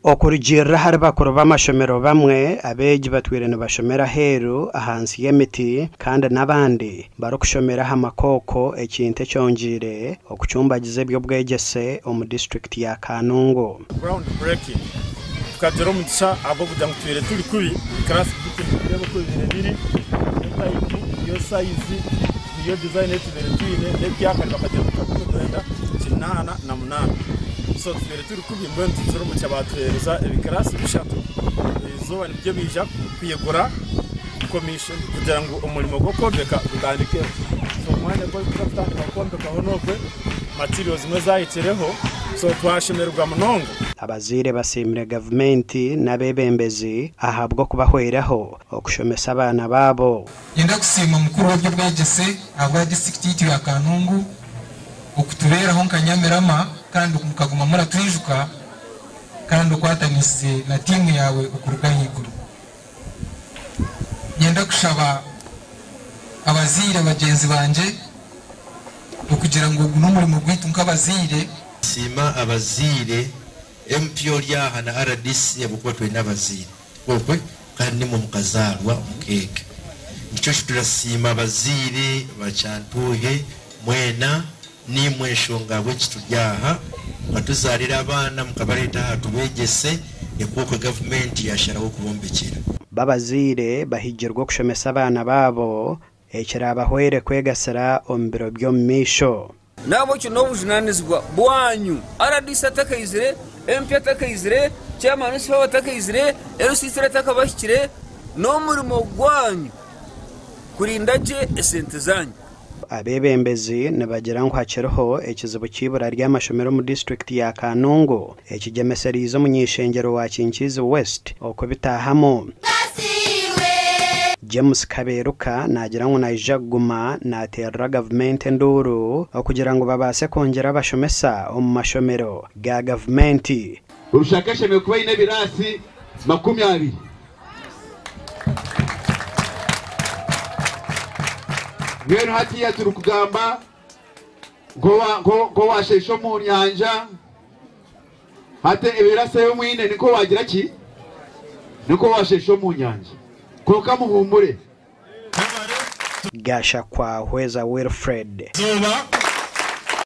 Okurugiirira ahari bakuru b'amashomero bamwe, abeegi batwire nibashomera aheeru ahansi y'emiti kandi n'abandi barikushomera aha makooko ekintu ekyongyeire okucumbagiza eby'obwegyese omu disiturikiti ya Kanungu. Ground breaking Tukagira omugisha ahabw'okugira ngu tubaire turi kubi, class booking nitureeba oku bibaire biri, niyo type, niyo size, niyo design ei tubaire twine, n'ebyakare bakagira ngu tukaba nitwenda 88. So tubaire turi kubi mbwenu tugira omugisha baatuheereza ebikiraasi bishatu, erizooba nibyo baija kwigura commission kugira ngu omurimo gw'okwombeka gutandikeho. So omwanya ogu barikuza kutandika kwombekaho n'ogwe, materials zimwe zaahikireho, so twashemererwa munonga. Abazaire basiimire gavumenti n'abeebembezi ahabw'okubahweraho okushomesa abaana baabo. Nyenda kusiima mukuru w'eby'obwegyese ahabwa disiturikiti yaitu ya Kanungu okutubeeraho nka Nyamirama kandi mukaguma muratwijuka kandi okwatanisize na tiimu yaawe okuruga ahaiguru. Nyenda kushaba abazaire bagyenzi bangye okugira ngu ogu n'omurimo gwaitu nk'abazaire. Nsiima abazaire, MP ori aha na rdc ahabw'okuba twine abazaire okwe kandi nimwo mukazaarwa mukeega. Nikyo ki turasiima abazaire ba Kyantuuhe mwena nimwe enshonga ahabw'enki turi aha, mukatuzaarira abaana mukabareeta aha tubeegyese nikwo okwe gavumenti yaasharaho kubombekyera. B'abazaire bahigirwe okushomesa abaana baabo ekiraabahwere kwegasira omu biro by'omu maisho. N'ahabw'ekyo n'obujunaanizibwa bwanyu, rdc atakaizire, MP atakaizire, Chairman w'ekifo atakaizire, LC atakabahikire, n'omurimo gwanyu kurinda gye esente zaanyu. Abeebembezi nibagira ngu hakiriho ekizibu ky'eibura ry'amashomero omu disiturikiti ya Kanungu ekigyemesereize omuny'eishengyero wa Kinkiizi West okubitaahamu. James Kaberuka naagira ngu naija kuguma naateerera gavumenti enduuru okugira ngu babaase kwongyera abashomesa omu mashomero ga gavumenti. Rushaka eshemereire kuba eine ebiraasi 20. Mbwenu hatiiya turikugamba nk'owaasheesha omu nyanja, hati ebirasi ebi mwine ni nk'owaagira ki? Ni nk'owaasheesha omu nyanja. Kwonka muhuumure. Gashakwa Hweza Wilfred. Izooba.